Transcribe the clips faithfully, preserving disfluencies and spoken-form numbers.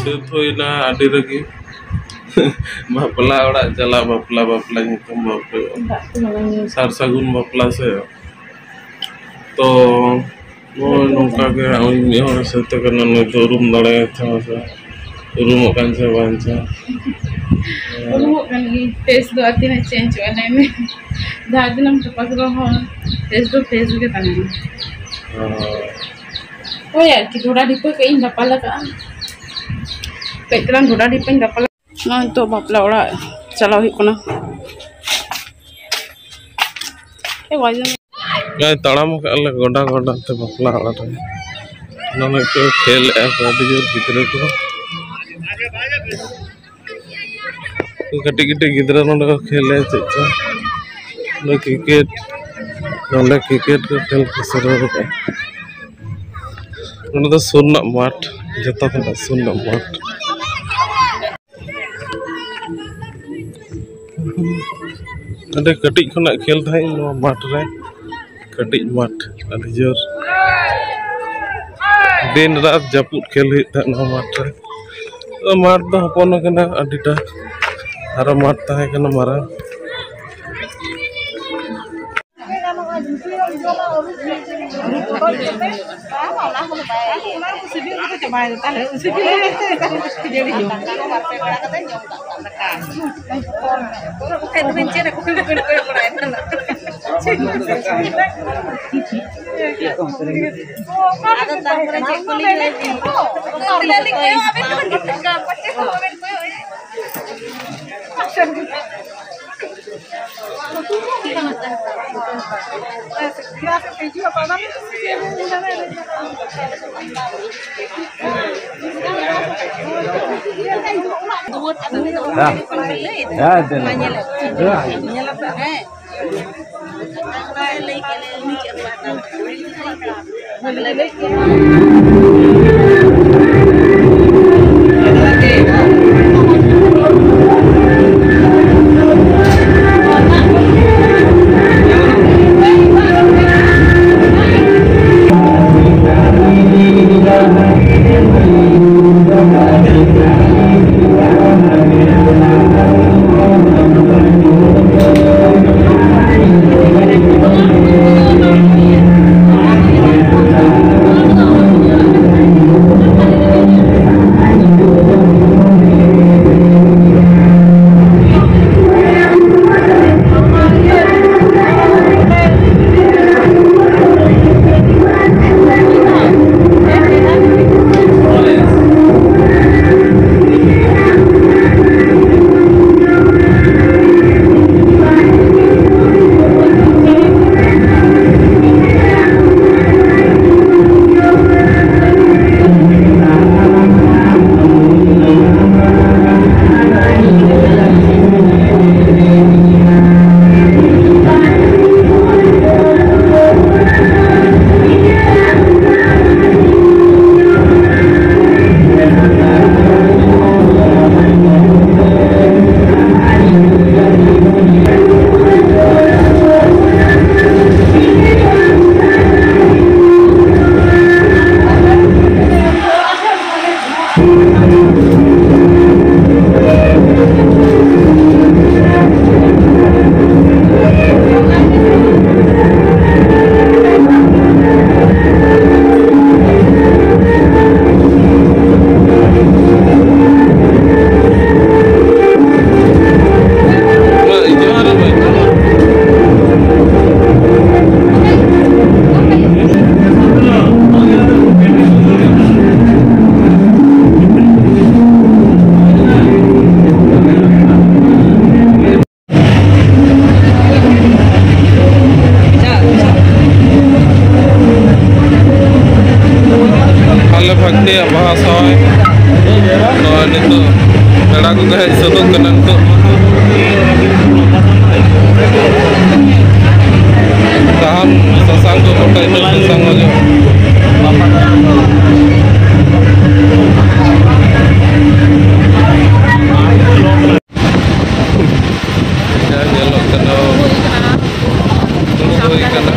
ᱥᱟᱹᱛ ᱦᱩᱭᱱᱟ ᱟᱹᱰᱤ ᱨᱮᱜᱮ᱾ ᱵᱟᱯᱞᱟ ᱚᱲᱟᱜ ᱪᱟᱞᱟᱜ, ᱵᱟᱯᱞᱟ, ᱵᱟᱯᱞᱟ ᱧᱩᱛᱩᱢ ᱵᱟᱯᱞᱟ᱾ ᱫᱟᱜ ᱠᱚ ᱵᱟᱝ ᱧᱩ᱾ ᱥᱟᱨ ᱥᱟᱹᱜᱩᱱ ᱵᱟᱯᱞᱟ ᱥᱮ᱾ ᱛᱚ ᱱᱚᱜᱼᱚᱭ ᱱᱚᱝᱠᱟ ᱜᱮ ᱦᱟᱸᱜ ᱢᱤᱫ ᱦᱚᱲ ᱥᱟᱹᱛ ᱟᱠᱟᱱᱟ, ᱱᱩᱭ ᱫᱚ ᱩᱨᱩᱢ ᱫᱟᱲᱮᱭᱟᱭ ᱛᱟᱢᱟ ᱥᱮ? ᱩᱨᱩᱢᱚᱜ ᱠᱟᱱ ᱪᱚ ᱵᱟᱝ ᱪᱚ? ᱩᱨᱩᱢᱚᱜ ᱠᱟᱱ ᱜᱤᱭᱟᱹᱧ᱾ ᱯᱷᱮᱥ ᱫᱚ ᱟᱨ ᱛᱤᱱᱟᱹᱜ ᱪᱮᱧᱡᱚᱜᱼᱟ, ᱞᱟᱹᱭ ᱢᱮ᱾ ᱡᱟᱦᱟᱸ ᱛᱤᱱᱟᱹᱜ ᱮᱢ ᱛᱚᱯᱟᱜ ᱨᱮᱦᱚᱸ ᱯᱷᱮᱥ ᱫᱚ ᱯᱷᱮᱥ ᱜᱮ ᱛᱟᱦᱮᱱᱟ᱾ ᱦᱳᱭ᱾ ᱦᱳᱭ, ᱟᱨᱠᱤ ᱰᱷᱚᱰᱟ ᱰᱷᱤᱯᱟᱹ ᱠᱟᱹᱡ ᱤᱧ ᱫᱟᱯᱟᱞ ᱟᱠᱟᱜᱼᱟ᱾ ᱠᱟᱹᱡ ᱛᱟᱞᱟᱝ ᱰᱷᱚᱰᱟ ᱰᱷᱤᱯᱟᱹᱧ ᱫᱟᱯᱟᱞ᱾ ᱱᱚᱜᱼᱚᱭ ᱱᱤᱛᱚᱜ ᱵᱟᱯᱞᱟ ᱚᱲᱟᱜ ᱪᱟᱞᱟᱣ ᱦᱩᱭᱩᱜ ᱠᱟᱱᱟ᱾ ᱮ ᱵᱟᱡᱮ ᱱᱚᱜᱼᱚᱭ ᱛᱟᱲᱟᱢ ᱟᱠᱟᱫ ᱞᱮ ᱜᱚᱰᱟ ᱜᱚᱰᱟ ᱛᱮ ᱵᱟᱯᱞᱟ ᱚᱲᱟᱜ ᱨᱮ᱾ ᱱᱚᱰᱮ ᱠᱚ ᱠᱷᱮᱞᱮᱜᱼᱟ ᱠᱚ ᱟᱹᱰᱤ ᱡᱳᱨ ᱜᱤᱫᱽᱨᱟᱹ ᱠᱚ᱾ ᱠᱟᱹᱴᱤᱡ ᱠᱟᱹᱴᱤᱡ ᱜᱤᱫᱽᱨᱟᱹ ᱱᱚᱰᱮ ᱠᱚ ᱠᱷᱮᱞᱮᱜᱼᱟ ᱪᱮᱫ ᱪᱚ᱾ ᱱᱚᱰᱮ ᱠᱨᱤᱠᱮᱴ, ᱱᱚᱰᱮ ᱠᱨᱤᱠᱮᱴ ᱠᱚ ᱠᱷᱮᱞ ᱠᱚ ᱥᱩᱨᱩ ᱟᱠᱟᱫᱼᱟ᱾ ᱱᱚᱰᱮ ᱫᱚ ᱥᱩᱨ ᱨᱮᱱᱟᱜ ᱢᱟᱴᱷ, ᱡᱚᱛᱚ ᱠᱷᱚᱱᱟᱜ ᱥᱩᱨ ᱨᱮᱱᱟᱜ ᱢᱟᱴᱷ᱾ ᱚᱸᱰᱮ ᱠᱟᱹᱴᱤᱡ ᱠᱷᱚᱱᱟᱜ ᱠᱷᱮᱞ ᱛᱟᱦᱮᱸᱫ ᱱᱚᱣᱟ ᱢᱟᱴᱷ ᱨᱮ, ᱠᱟᱹᱴᱤᱡ ᱢᱟᱴᱷ ᱟᱹᱰᱤ ᱡᱳᱨ ᱫᱤᱱ ᱨᱟᱛ ᱡᱟᱹᱯᱩᱫ ᱠᱷᱮᱞ ᱦᱩᱭᱩᱜ ᱛᱟᱦᱮᱸᱫ ᱱᱚᱣᱟ ᱢᱟᱴᱷ ᱨᱮ᱾ ᱛᱚ ᱢᱟᱴᱷ ᱫᱚ ᱦᱚᱯᱚᱱ ᱟᱠᱟᱱᱟ ᱟᱹᱰᱤᱴᱟ, ᱟᱨᱚ ᱢᱟᱴᱷ ᱛᱟᱦᱮᱸ ᱠᱟᱱᱟ ᱢᱟᱨᱟᱝ᱾ ᱚᱱᱟ ᱠᱚ ᱥᱤᱵᱤᱞ ᱠᱚᱫᱚ ᱪᱟᱵᱟᱭᱮᱱᱟ ᱛᱟᱦᱞᱮ, ᱩᱱ ᱥᱤᱵᱤᱞ ᱠᱷᱟᱹᱡᱟᱹᱲᱤ ᱡᱚᱢ᱾ ᱫᱟᱠᱟ ᱵᱟᱨ ᱯᱮ ᱵᱮᱲᱟ ᱠᱟᱛᱮ ᱡᱚᱢ ᱠᱟᱜ ᱠᱟᱱᱟ᱾ ᱵᱟᱠᱷᱟᱡ ᱫᱚᱵᱮᱱ ᱪᱮᱫ ᱟᱠᱚ ᱠᱟᱱᱟ, ᱵᱮᱱ ᱠᱚᱭᱚᱜ ᱵᱟᱲᱟᱭᱮᱫ ᱠᱟᱱᱟ᱾ ᱟᱫᱚ ᱛᱟᱨᱯᱚᱨᱮ ᱪᱮᱫ ᱠᱚ ᱞᱟᱹᱭ ᱠᱮᱫᱟ? ᱛᱤᱱᱟᱹᱜ ᱞᱤᱧ ᱠᱚᱭᱚᱜ ᱟᱵᱮᱱ ᱠᱟᱱᱟ, ᱯᱟᱪᱮ ᱠᱚ ᱵᱟᱵᱮᱱ ᱠᱚᱭᱚᱜ ᱮᱫ᱾ ᱥᱚᱭ᱾ ᱱᱚᱜᱼᱚᱭ ᱱᱤᱛᱚᱜ ᱯᱮᱲᱟ ᱠᱚᱠᱚ ᱦᱮᱡ ᱥᱟᱹᱛᱚᱜ ᱠᱟᱱᱟ ᱱᱤᱛᱚᱜ᱾ ᱥᱟᱦᱟᱱ ᱥᱟᱥᱟᱝ ᱠᱚ ᱠᱚᱴᱮᱡ ᱛᱮ ᱥᱟᱥᱟᱝ ᱚᱡᱚᱜ᱾ ᱡᱟ ᱧᱮᱞᱚᱜ ᱠᱟᱱᱟ, ᱫᱩᱲᱩᱵ ᱦᱩᱭ ᱠᱟᱱᱟ᱾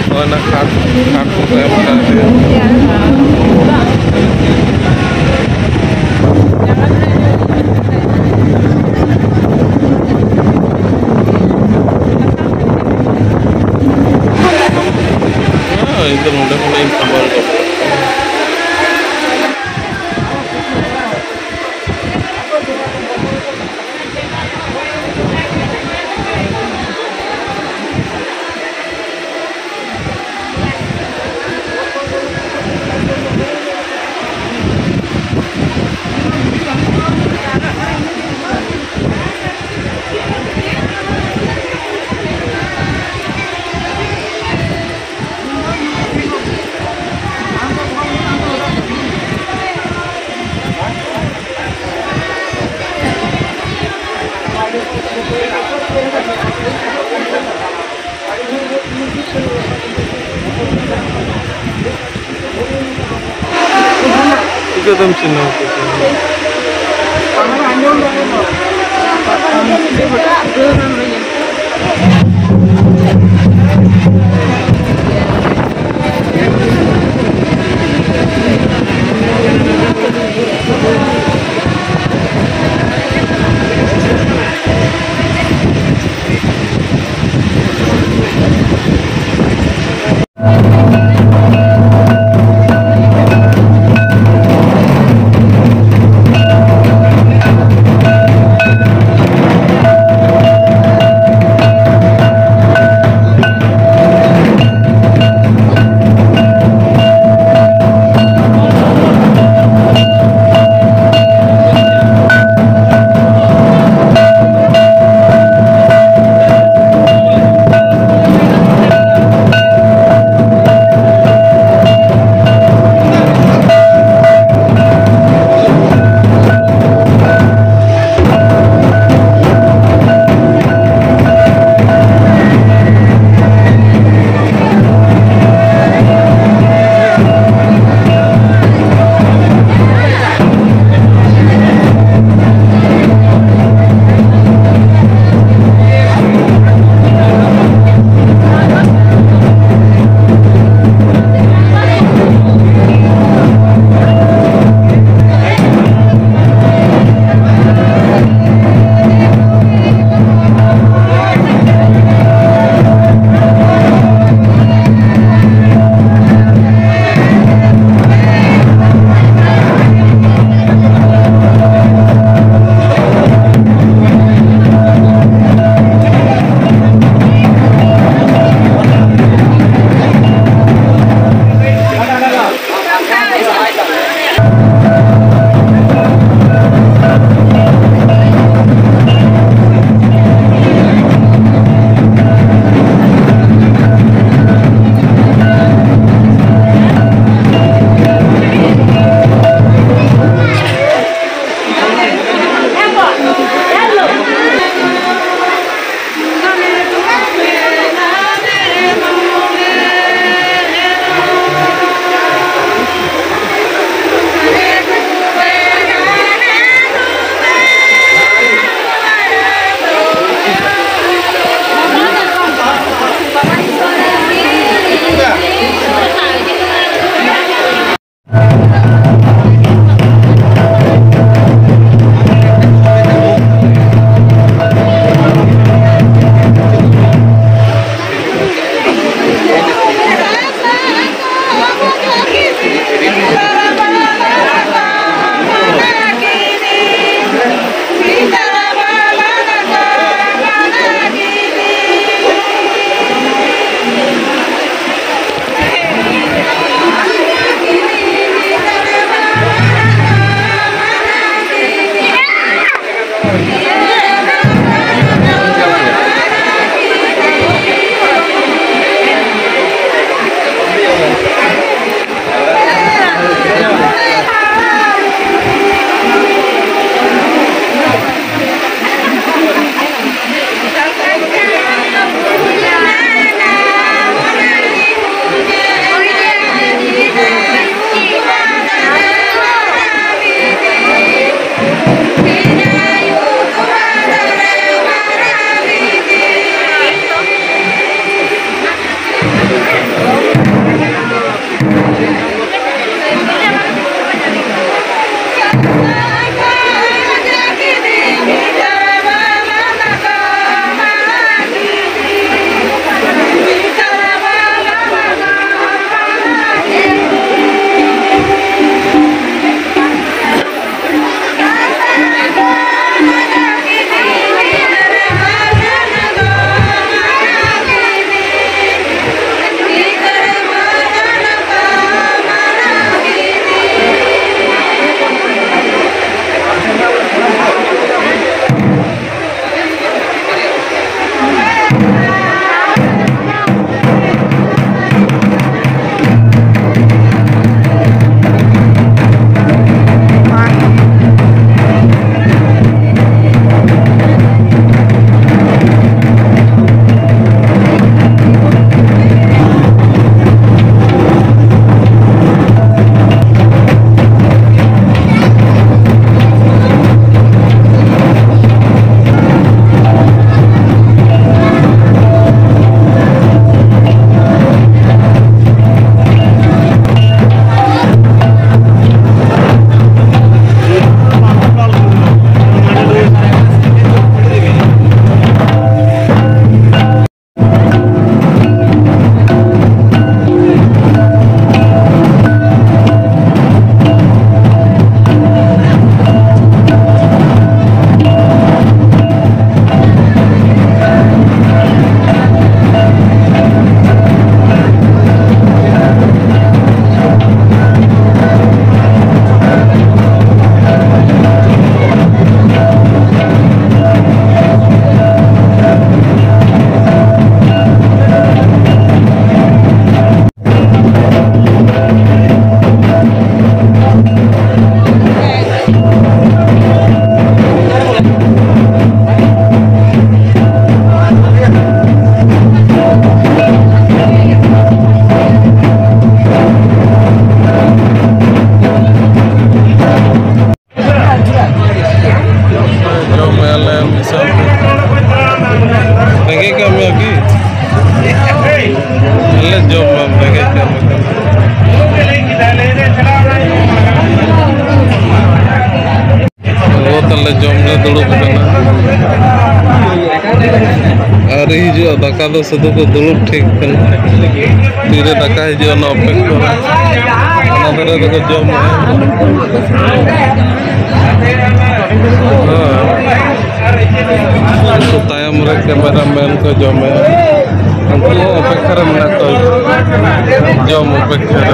ᱱᱚᱜᱼᱚᱭ ᱱᱟ ᱠᱷᱟᱴ, ᱠᱷᱟᱴ ᱠᱚᱠᱚ ᱮᱢ ᱟᱠᱟᱫ ᱞᱮᱭᱟ᱾ ᱦᱮᱸ, ᱤᱧ ᱫᱚ ᱱᱚᱰᱮ ᱠᱷᱚᱱᱟᱜ ᱤᱧ ᱥᱟᱢᱵᱟᱣ ᱜᱚᱫ ᱠᱟᱜᱼᱟ᱾ ᱪᱤᱠᱟᱹᱛᱮᱢ ᱪᱤᱱᱦᱟᱹᱣ ᱠᱚᱣᱟ? ᱞᱮ ᱡᱚᱢ ᱞᱮ ᱫᱩᱲᱩᱵ ᱠᱟᱱᱟ᱾ ᱟᱹᱣᱨᱤ ᱦᱤᱡᱩᱜᱼᱟ, ᱫᱟᱠᱟ ᱫᱚ ᱥᱩᱫᱷᱩ ᱠᱚ ᱫᱩᱲᱩᱵ ᱴᱷᱤᱠ ᱠᱟᱱᱟ᱾ ᱛᱤᱨᱮ ᱫᱟᱠᱟ ᱦᱤᱡᱩᱜᱼᱟ, ᱚᱱᱟ ᱚᱯᱮᱠᱠᱷᱟ ᱨᱮ᱾ ᱚᱱᱟ ᱫᱷᱟᱨᱮ ᱫᱚᱠᱚ ᱡᱚᱢᱮᱫᱼᱟ᱾ ᱦᱳᱭ᱾ ᱩᱱᱠᱩ ᱛᱟᱭᱚᱢ ᱨᱮ ᱠᱮᱢᱮᱨᱟ ᱢᱮᱱ ᱠᱚ ᱡᱚᱢᱮᱫᱼᱟ᱾ ᱩᱱᱠᱩ ᱦᱚᱸ ᱚᱯᱮᱠᱠᱷᱟ ᱨᱮ ᱢᱮᱱᱟᱜ ᱠᱚᱣᱟ, ᱡᱚᱢ ᱚᱯᱮᱠᱠᱷᱟ ᱨᱮ᱾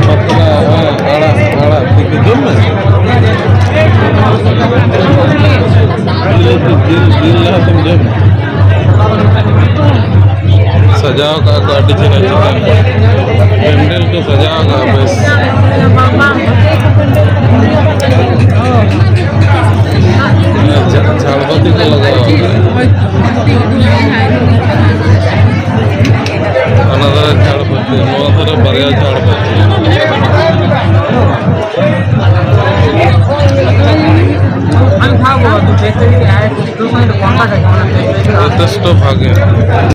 ᱯᱟᱛᱲᱟ, ᱦᱮᱸ, ᱟᱲᱟᱜ, ᱟᱲᱟᱜ ᱛᱤᱠᱤ ᱡᱚᱢ ᱢᱮ᱾ ᱡᱤᱞ, ᱡᱤᱞ ᱞᱟᱦᱟ ᱛᱮᱢ ᱡᱚᱢ᱾ ᱥᱟᱡᱟᱣ ᱠᱟᱜᱼᱟ ᱠᱚ ᱟᱹᱰᱤ ᱪᱮᱦᱨᱟ ᱪᱮᱛᱟᱱ᱾ ᱯᱮᱱᱰᱮᱞ ᱠᱚ ᱥᱟᱡᱟᱣ ᱠᱟᱜᱼᱟ ᱵᱮᱥ᱾ ᱡᱷᱟ-, ᱡᱷᱟᱲᱵᱟᱹᱛᱤ ᱠᱚ ᱞᱟᱜᱟᱣ ᱠᱟᱜᱼᱟ᱾ ᱚᱱᱟ ᱫᱷᱟᱨᱮ ᱡᱷᱟᱲᱵᱟᱹᱛᱤ, ᱱᱚᱣᱟ ᱫᱷᱟᱨᱮ ᱵᱟᱨᱭᱟ ᱡᱷᱟᱲᱵᱟᱹᱛᱤ᱾ ᱡᱚᱛᱷᱮᱥᱴᱚ ᱵᱷᱟᱜᱮ᱾